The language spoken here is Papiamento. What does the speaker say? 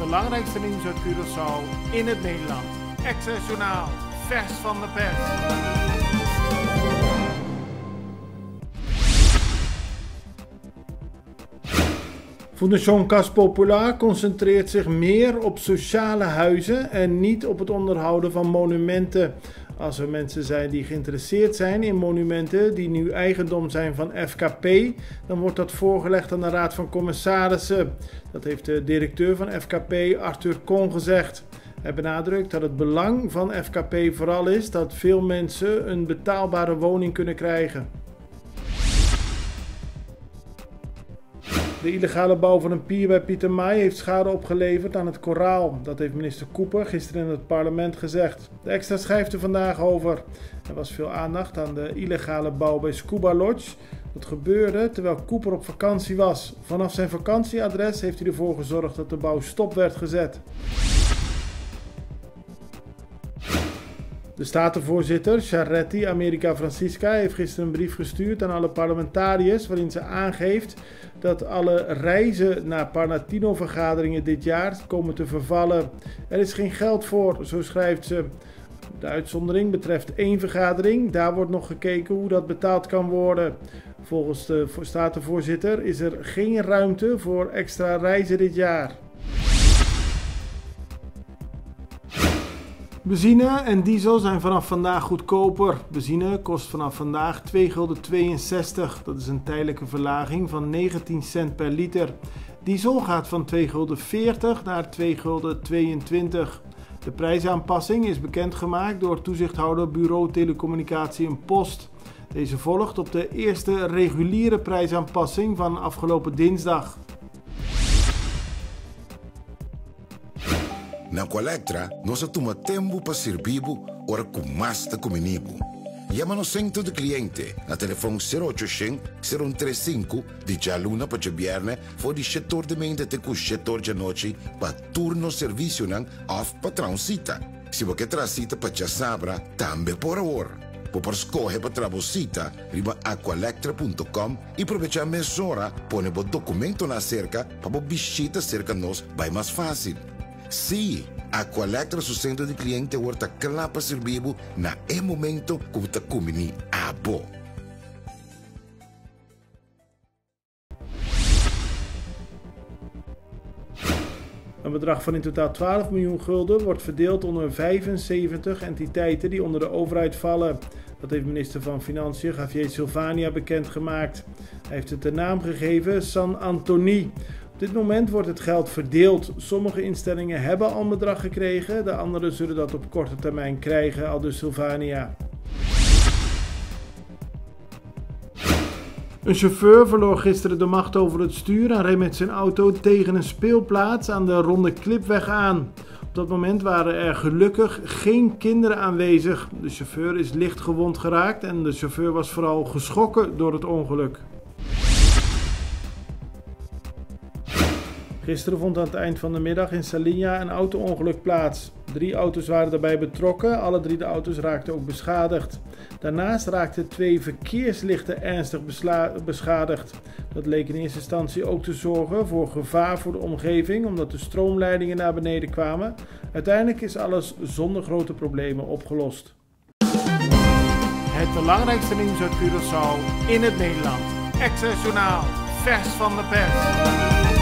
belangrijkste nieuws uit Curaçao in het Nederland. Extra Journaal, vers van de pers. Fundashon Cas Popular concentreert zich meer op sociale huizen en niet op het onderhouden van monumenten. Als er mensen zijn die geïnteresseerd zijn in monumenten die nu eigendom zijn van FKP, dan wordt dat voorgelegd aan de Raad van Commissarissen. Dat heeft de directeur van FKP, Arthur Kon, gezegd. Hij benadrukt dat het belang van FKP vooral is dat veel mensen een betaalbare woning kunnen krijgen. De illegale bouw van een pier bij Pietermaai heeft schade opgeleverd aan het koraal. Dat heeft minister Cooper gisteren in het parlement gezegd. De Extra schrijft er vandaag over. Er was veel aandacht aan de illegale bouw bij Scuba Lodge. Dat gebeurde terwijl Cooper op vakantie was. Vanaf zijn vakantieadres heeft hij ervoor gezorgd dat de bouw stop werd gezet. De statenvoorzitter Charetti America Francisca heeft gisteren een brief gestuurd aan alle parlementariërs waarin ze aangeeft dat alle reizen naar Parlatino-vergaderingen dit jaar komen te vervallen. Er is geen geld voor, zo schrijft ze. De uitzondering betreft één vergadering. Daar wordt nog gekeken hoe dat betaald kan worden. Volgens de statenvoorzitter is er geen ruimte voor extra reizen dit jaar. Benzine en diesel zijn vanaf vandaag goedkoper. Benzine kost vanaf vandaag 2,62 gulden. Dat is een tijdelijke verlaging van 19 cent per liter. Diesel gaat van 2,40 gulden naar 2,22 gulden. De prijsaanpassing is bekendgemaakt door toezichthouder Bureau Telecommunicatie en Post. Deze volgt op de eerste reguliere prijsaanpassing van afgelopen dinsdag. Na Aqualectra, nos a tuma tempu pa sirbi bo ora ku mas ta kumini bo. Yama nos Sentro di Kliente na telefòn sero ocho shen, sero un tres sinku di djaluna pa djabièrnè for di shetor di meinta te ku shetor djanochi pa tur nos servisionan òf pa traha un sita. Si bo ke traha sita pa djasabra, tambe por awor. Bo por skohe pa traha bo sita riba aqualectra punto com i probechá mesora pone bo dokumentonan aserka pa bo bishita serka nos bai mas fásil. Sí, Aqualectra su sentro di kliente awor ta kla pa sirbi bo na e momento ku bo ta kumbiní abo. Een bedrag van in totaal 12 miljoen gulden wordt verdeeld onder 75 entiteiten die onder de overheid vallen. Dat heeft minister van Financiën Javier Silvania bekendgemaakt. Hij heeft het de naam gegeven San Antoni. Op dit moment wordt het geld verdeeld. Sommige instellingen hebben al een bedrag gekregen, de anderen zullen dat op korte termijn krijgen, aldus Silvania. Een chauffeur verloor gisteren de macht over het stuur en reed met zijn auto tegen een speelplaats aan de Ronde Klipweg aan. Op dat moment waren er gelukkig geen kinderen aanwezig. De chauffeur is licht gewond geraakt en de chauffeur was vooral geschrokken door het ongeluk. Gisteren vond aan het eind van de middag in Saliña een auto-ongeluk plaats. 3 auto's waren daarbij betrokken, alle 3 de auto's raakten ook beschadigd. Daarnaast raakten 2 verkeerslichten ernstig beschadigd. Dat leek in eerste instantie ook te zorgen voor gevaar voor de omgeving, omdat de stroomleidingen naar beneden kwamen. Uiteindelijk is alles zonder grote problemen opgelost. Het belangrijkste nieuws uit Curaçao in het Nederland. Extra Journaal, vers van de pers.